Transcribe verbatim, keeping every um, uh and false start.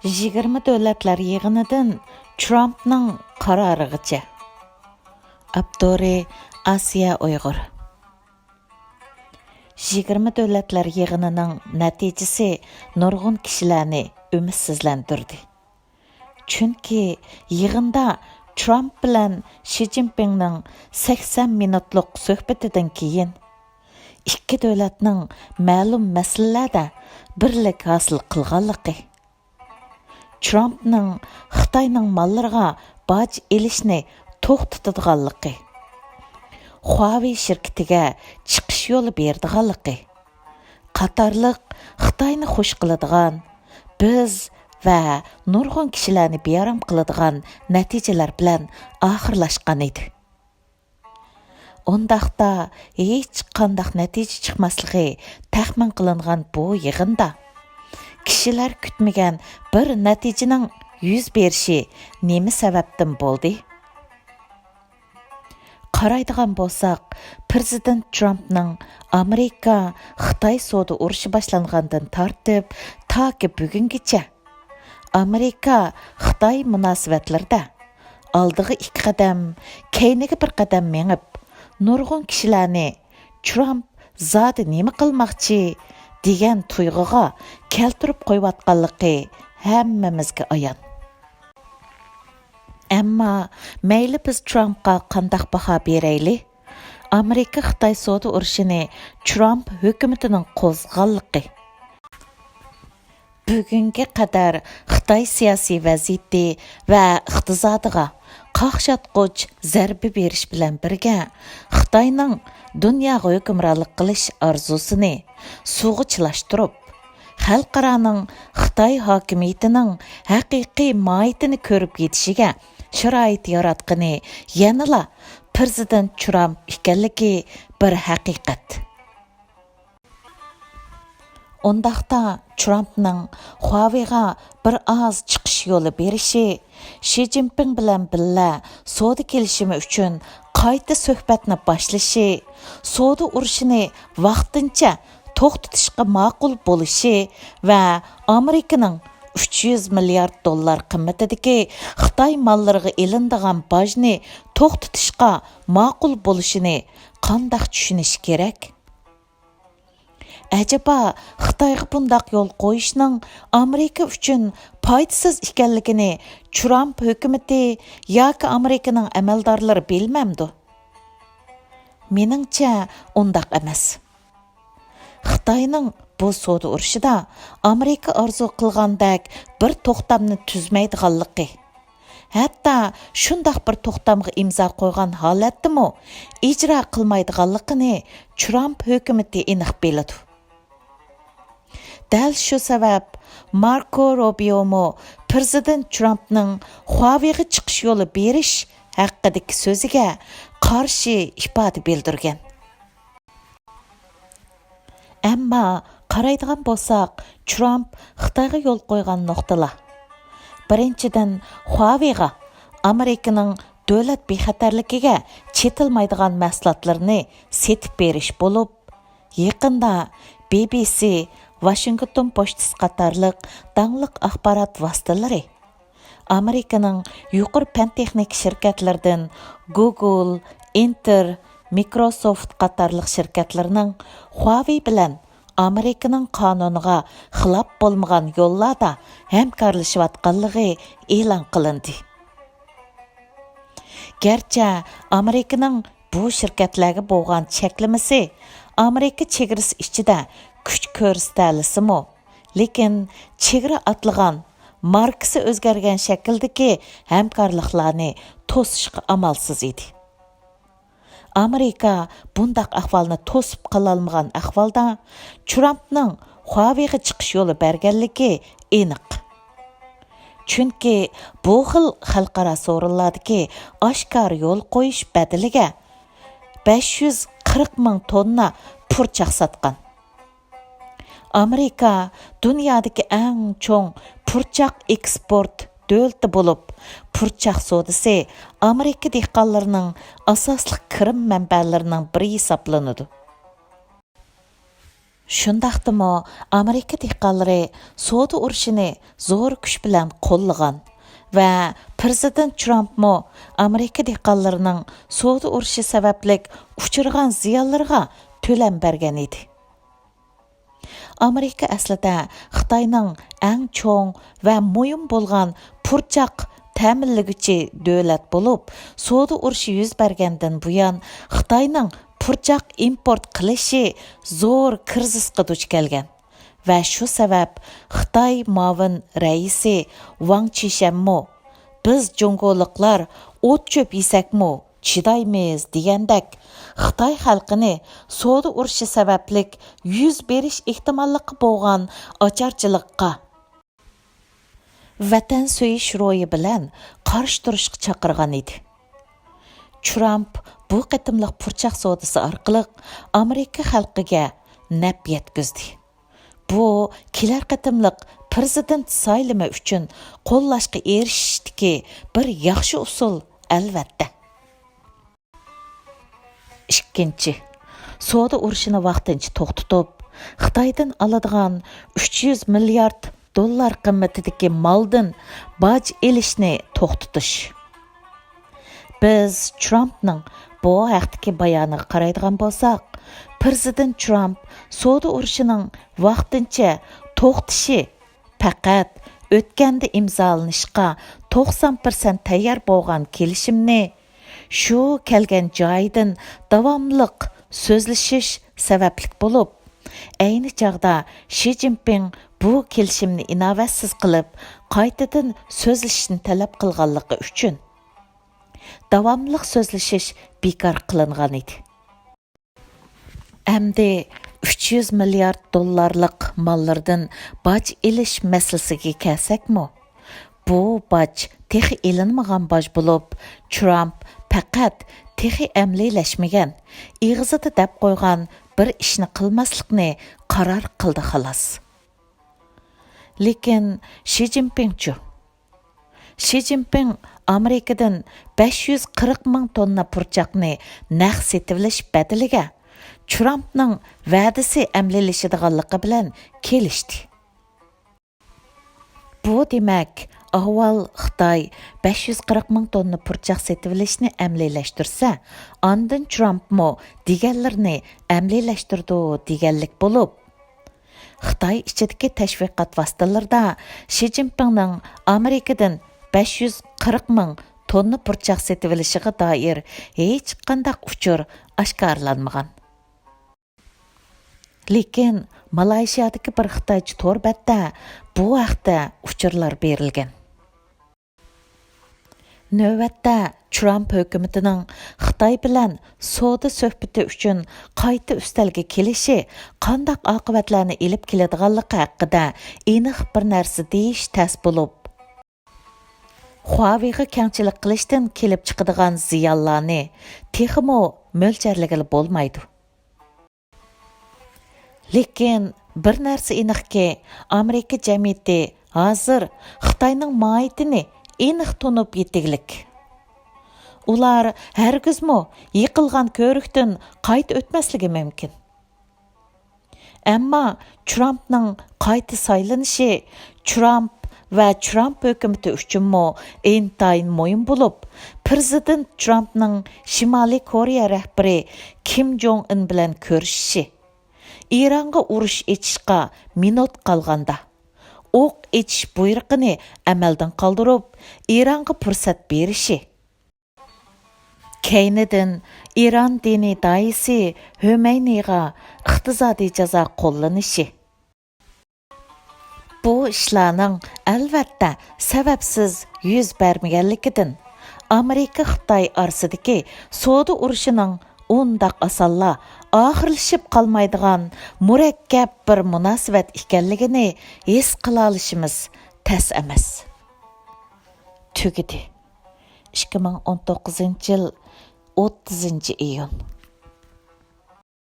يىگىرمە دۆلەتلەر يىغىنىدىن ترامپنىڭ قارارىغىچە. ئاپتورى: ئاسىيا ئۇيغۇر. يىگىرمە دۆلەتلەر يىغىنىنىڭ نەتىجىسى نۇرغۇن كىشىلەرنى ئۈمىدسىزلەندۈردى. چۈنكى يىغىندا ترامپ بىلەن شى جىنپىڭنىڭ سەكسەن مىنۇتلۇق سۆھبىتىدىن كېيىن، ئىككى دۆلەتنىڭ مەلۇم مەسىلىلەردە بىرلىك ھاسىل قىلغانلىقى، ترامپنىڭ خىتاينىڭ ماللىرىغا باج ئېلىشنى توختىتىدىغانلىقى، خۇاۋېي شىركىتىگە چىقىش يولى بېرىدىغانلىقى قاتارلىق خىتاينى خۇش قىلىدىغان، بىز ۋە نۇرغۇن كىشىلەرنى بىئارام قىلىدىغان نەتىجىلەر بىلەن ئاخىرلاشقان ئىدى. ئۇنداقتا ھېچقانداق نەتىجە چىقماسلىقى تەخمىن قىلىنغان بۇ يىغىندا، كىشىلەر كۈتمىگەن بىر نەتىجىنىڭ يۈز بېرىشى نېمە سەۋەبتىن بولدى؟ قارايدىغان بولساق، پىرېزىدېنت ترامپنىڭ ئامېرىكا-خىتاي سودا ئۇرۇشى باشلانغاندىن تارتىپ تاكى بۈگۈنگىچە ئامېرىكا-خىتاي مۇناسىۋەتلىرىدە ئالدىغا ئىككى قەدەم، كەينىگە بىر قەدەم مېڭىپ، نۇرغۇن كىشىلەرنى «ترامپ زادى نېمە قىلماقچى؟» دېگەن تۇيغۇغا كەلتۈرۈپ قويۇۋاتقانلىقى ھەممىمىزگە ئايان. ئەمما مەيلى بىز ترامپقا قانداق باھا بېرەيلى، ئامېرىكا-خىتاي سودا ئۇرۇشىنى ترامپ ھۆكۈمىتىنىڭ قوزغىغانلىقى، بۈگۈنگە قەدەر خىتاي سىياسىي ۋەزىيىتى ۋە ئىقتىسادىغا قاقشاتقۇچ زەربە بېرىش بىلەن بىرگە، خىتاينىڭ دۇنياغا ھۆكۈمرانلىق قىلىش ئارزۇسىنى سۇغا چىلاشتۇرۇپ، خەلقئارانىڭ خىتاي ھاكىمىيىتىنىڭ ھەقىقىي ماھىيىتىنى كۆرۈپ يېتىشىگە شارائىت ياراتقىنى يەنىلا پىرېزىدېنت ترامپ ئىكەنلىكى بىر ھەقىقەت. ئۇنداقتا ترامپنىڭ خۇاۋېيغا بىر ئاز چىقىش يولى بېرىشى، شى جىنپىڭ بىلەن بىللە سودا كېلىشىمى ئۈچۈن قايتا سۆھبەتنى باشلىشى، سودا ئۇرۇشىنى ۋاقتىنچە توختىتىشقا ماقۇل بولۇشى ۋە ئامېرىكىنىڭ ئۈچ يۈز مىليارد دوللار قىممىتىدىكى خىتاي ماللىرىغا ئېلىنىدىغان باجنى توختىتىشقا ماقۇل بولۇشىنى قانداق چۈشىنىش كېرەك؟ ئەجەبا، خىتايغا بۇنداق يول قويۇشنىڭ ئامېرىكا ئۈچۈن پايدىسىز ئىكەنلىكىنى ترامپ ھۆكۈمىتى ياكى ئامېرىكىنىڭ ئەمەلدارلىرى بىلمەمدۇ؟ مېنىڭچە، ئۇنداق ئەمەس. خىتاينىڭ بۇ سودا ئۇرۇشىدا ئامېرىكا ئارزۇ قىلغاندەك بىر توختامنى تۈزمەيدىغانلىقى، ھەتتا شۇنداق بىر توختامغا ئىمزا قويغان ھالەتتىمۇ ئىجرا قىلمايدىغانلىقىنى ترامپ ھۆكۈمىتى ئېنىق بىلىدۇ. دەل شۇ سەۋەب ماركو روبىيومۇ پىرېزىدېنت ترامپنىڭ خۇاۋېيغا چىقىش يولى بېرىش ھەققىدىكى سۆزىگە قارشى ئىپادە بىلدۈرگەن. ئەمما قارايدىغان بولساق، ترامپ خىتايغا يول قويغان نۇقتىلار، بىرىنچىدىن، خۇاۋېيغا ئامېرىكىنىڭ دۆلەت بىخەتەرلىكىگە چېتىلمايدىغان مەھسۇلاتلىرىنى سېتىپ بېرىش بولۇپ، يېقىندا بى بى سى، ۋاشىنگتون پوچتىسى قاتارلىق داڭلىق ئاخبارات ۋاسىتىلىرى ئامېرىكىنىڭ يۇقىرى پەن-تېخنىكا شىركەتلىرىدىن گۇگل، ئىنتېل، مىكروسوفت قاتارلىق شىركەتلىرىنىڭ خۇاۋېي بىلەن ئامېرىكىنىڭ قانۇنىغا خىلاپ بولمىغان يوللاردا ھەمكارلىشىۋاتقانلىقى ئېلان قىلىندى. گەرچە ئامېرىكىنىڭ بۇ شىركەتلەرگە بولغان چەكلىمىسى ئامېرىكا چېگرىسى ئىچىدە كۈچ كۆرسىتەلىسىمۇ، لېكىن چېگرا ئاتلىغان، ماركىسى ئۆزگەرگەن شەكىلدىكى ھەمكارلىقلارنى توسۇشقا ئامالسىز ئىدى. ئامېرىكا بۇنداق ئەھۋالنى توسۇپ قالالمىغان ئەھۋالدا، ترامپنىڭ خۇاۋېيغا چىقىش يولى بەرگەنلىكى ئېنىق. چۈنكى بۇ خىل خەلقئارا سورۇنلاردىكى ئاشكارا يول قويۇش بەدىلىگە بەش يۈز قىرىق مىڭ توننا پۇرچاق ساتقان. ئامېرىكا دۇنيادىكى ئەڭ چوڭ پۇرچاق ئېكسپورت دۆلىتى بولۇپ، پۇرچاق سودىسى ئامېرىكا دېھقانلىرىنىڭ ئاساسلىق كىرىم مەنبەلىرىنىڭ بىرى ھېسابلىنىدۇ. شۇنداقتىمۇ ئامېرىكا دېھقانلىرى سودا ئۇرۇشىنى زور كۈچ بىلەن قوللىغان ۋە پىرېزىدېنت ترامپمۇ ئامېرىكا دېھقانلىرىنىڭ سودا ئۇرۇشى سەۋەبلىك ئۇچرىغان زىيانلىرىغا تۆلەم بەرگەن ئىدى. ئامېرىكا ئەسلىدە خىتاينىڭ ئەڭ چوڭ ۋە مۇھىم بولغان پۇرچاق تەمىنلىگۈچى دۆلەت بولۇپ، سودا ئۇرۇشى يۈز بەرگەندىن بۇيان خىتاينىڭ پۇرچاق ئىمپورت قىلىشى زور كىرىزىسقا دۇچ كەلگەن ۋە شۇ سەۋەب خىتاي مۇئاۋىن رەئىسى ۋاڭ چىشەنمۇ، «بىز جۇڭگولۇقلار ئوت-چۆپ يېسەكمۇ چىدايمىز» دېگەندەك، خىتاي خەلقىنى سودا ئۇرۇشى سەۋەبلىك يۈز بېرىش ئېھتىماللىقى بولغان ئاچارچىلىققا، ۋەتەن سۆيۈش روھى بىلەن قارشى تۇرۇشقا چاقىرغان ئىدى. ترامپ بۇ قېتىملىق پۇرچاق سودىسى ئارقىلىق ئامېرىكا خەلقىگە نەپ يەتكۈزدى. بۇ كېلەر قېتىملىق پىرېزىدېنت سايلىمى ئۈچۈن قوللاشقا ئېرىشىشتىكى بىر ياخشى ئۇسۇل، ئەلۋەتتە. ئىككىنچى، سودا ئۇرۇشىنى ۋاقتىنچە توختىتىپ، خىتايدىن ئالىدىغان ئۈچ يۈز مىليارد دوللار قىممىتىدىكى مالدىن باج ئېلىشنى توختىتىش. بىز ترامپنىڭ بۇ ھەقتىكى بايانىغا قارايدىغان بولساق، پىرېزىدېنت ترامپ سودا ئۇرۇشىنىڭ ۋاقتىنچە توختىشى پەقەت ئۆتكەندە ئىمزالىنىشقا توقسان پىرسەنت تەييار بولغان كېلىشىمنى شۇ كەلگەن جايىدىن داۋاملىق سۆزلىشىش سەۋەبلىك بولۇپ، ئەينى چاغدا شى جىنپىڭ بۇ كېلىشىمنى ئىناۋەتسىز قىلىپ، قايتىدىن سۆزلىشىشنى تەلەپ قىلغانلىقى ئۈچۈن، داۋاملىق سۆزلىشىش بىكار قىلىنغان ئىدى. ئەمدى ئۈچ يۈز مىليارد دوللارلىق ماللىرىدىن باج ئېلىش مەسىلىسىگە كەلسەكمۇ، بۇ باج تېخى ئېلىنمىغان باج بولۇپ، ترامپ پەقەت تېخى ئەمەلىيلەشمىگەن، ئېغىزىدا دەپ قويغان بىر ئىشنى قىلماسلىقنى قارار قىلدى، خالاس. لېكىن شى جىنپىڭچۇ؟ شى جىنپىڭ ئامېرىكىدىن بەش يۈز قىرىق مىڭ توننا پۇرچاقنى نەق سېتىۋېلىش بەدىلىگە ترامپنىڭ ۋەدىسى ئەمەلىيلىشىدىغانلىقى بىلەن كېلىشتى. بۇ دېمەك، ئاۋۋال خىتاي بەش يۈز قىرىق مىڭ توننا پۇرچاق سېتىۋېلىشنى ئەمەلىيلەشتۈرسە، ئاندىن ترامپمۇ دېگەنلىرىنى ئەمەلىيلەشتۈرىدۇ دېگەنلىك بولۇپ، خىتاي ئىچىدىكى تەشۋىقات ۋاسىتىلىرىدا شى جىنپىڭنىڭ ئامېرىكىدىن بەش يۈز قىرىق مىڭ توننا پۇرچاق سېتىۋېلىشىغا دائىر ھېچقانداق ئۇچۇر ئاشكارىلانمىغان. لېكىن مالايشىيادىكى بىر خىتايچە تور بەتتە بۇ ھەقتە ئۇچۇرلار بېرىلگەن. نۆۋەتتە ترامپ ھۆكۈمىتىنىڭ خىتاي بىلەن سودا سۆھبىتى ئۈچۈن قايتا ئۈستەلگە كېلىشى قانداق ئاقىۋەتلەرنى ئېلىپ كېلىدىغانلىقى ھەققىدە ئېنىق بىر نەرسە دېيىش تەس بولۇپ، خۇاۋېيغا كەڭچىلىك قىلىشتىن كېلىپ چىقىدىغان زىيانلارنى تېخىمۇ مۆلچەرلىگىلى بولمايدۇ. لېكىن بىر نەرسە ئېنىقكى، ئامېرىكا جەمئىيىتى ھازىر خىتاينىڭ ماھىيىتىنى ئېنىق تونۇپ يېتىگلىك. ئۇلار ھەرگىزمۇ يىقىلغان كۆۋرۈكتىن قايتا ئۆتمەسلىكى مۇمكىن. ئەمما ترامپنىڭ قايتا سايلىنىشى ترامپ ۋە ترامپ ھۆكۈمىتى ئۈچۈنمۇ ئىنتايىن مۇھىم بولۇپ، پىرېزىدېنت ترامپنىڭ شىمالىي كورېيە رەھبىرى كىم جوڭ ئىن بىلەن كۆرۈشۈشى، ئىرانغا ئۇرۇش ئېچىشقا مىنۇت قالغاندا، ئوق ئېچىش بۇيرۇقىنى ئەمەلدىن قالدۇرۇپ، ئىرانغا پۇرسەت بېرىشى، كەينىدىن ئىران دىنىي داھىيسى خۆمەينىغا ئىقتىسادىي جازا قوللىنىشى. بۇ ئىشلارنىڭ ئەلۋەتتە سەۋەبسىز يۈز بەرمىگەنلىكىدىن، ئامېرىكا خىتاي ئارىسىدىكى سودا ئۇرۇشىنىڭ ئۇنداق ئاسانلا ئاخىرلىشىپ قالمايدىغان مۇرەككەپ بىر مۇناسىۋەت ئىكەنلىكىنى ھېس قىلالىشىمىز تەس ئەمەس. تۈگىدى. ئىككى مىڭ ئون توققۇزىنچى يىل ئوتتۇزىنچى ئىيۇن.